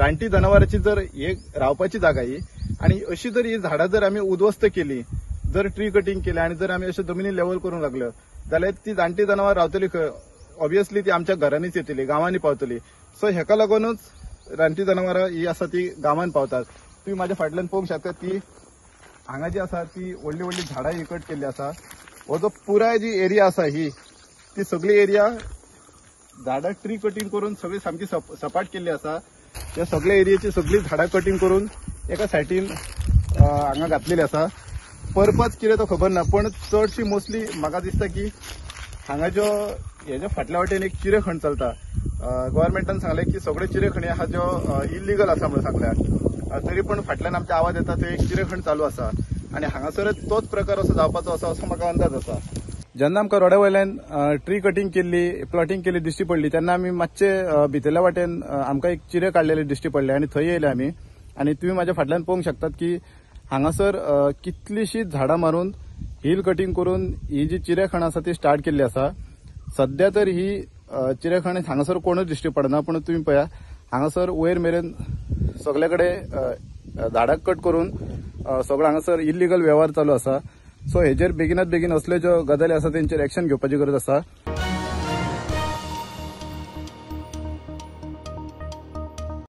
रानटी जनावरांची जर एक रावपाची जागा ही आनी अशी जर ही झाडां जर आमी उद्ध्वस्त केली, जर ट्री कटिंग केली आनी जर आमी अशें जमिनी लेवल करूंक लागल्यो जाल्यार ती जाणटी जनावरां रावतली खंय? ऑब्वियसली ती आमच्या घरांनीच येतली, गांवांनी पावतली. सो हेका लागूनच रानटी जनावरां ही आसा ती गांवांत पावतात. तुमी म्हाज्या फाटल्यान पळोवंक शकता ती हांगा जी आसा ती व्हडली व्हडली झाडां ही कट केल्ली आसा. हो जो पुराय जी एरिया आसा ही ती सगळी एरिया झाडां ट्री कटिंग करून सगळी सामकी सपाट केल्ली आसा. त्या सगळ्या एरियेची सगळी झाडां कटिंग करून एका सायडीन हांगा घातलेली आसा. पर्पज कितें तो खबर ना, पण चडशी मोस्टली म्हाका दिसता की हांगा ज्यो हेज्या फाटल्या वाटेन एक चिरेखण चलता. गव्हर्मेंटान सांगलें की सगळे चिरेखणी आहा ज्यो इलिगल आसा म्हणून सांगल्या, तरी पण फाटल्यान आमचे आवाज येता थंय एक चिरेखण चालू आसा आनी हांगासर तोच प्रकार असो जावपाचो आसा असो म्हाका अंदाज आसा. जेन्ना आमकां रोड्या वयल्यान ट्री कटिंग केल्ली, प्लॉटिंग केल्ली दिश्टी पडली तेन्ना आमी मातशे भितरल्या वाटेन आमकां एक चिरे काडलेले दिश्टी पडले आनी थंय येयले आमी. आनी तुमी म्हाज्या फाटल्यान पळोवंक शकतात की हांगासर कितलीशीं झाडां मारून हिल कटिंग करून ही जी चिरेखण आसा ती स्टार्ट केल्ली आसा. सद्या तर ही चिरेखण हांगासर कोणूच दिश्टी पडना, पूण तुमी पळया हांगासर वयर मेरेन सगळे कडेन झाडां कट करून सगळो हांगासर इलिगल वेव्हार चालू आसा. सो हेजेर बेगिनात बेगीन असल्यो ज्यो गजाली आसा तेंचेर एक्शन घेवपाची गरज आसा.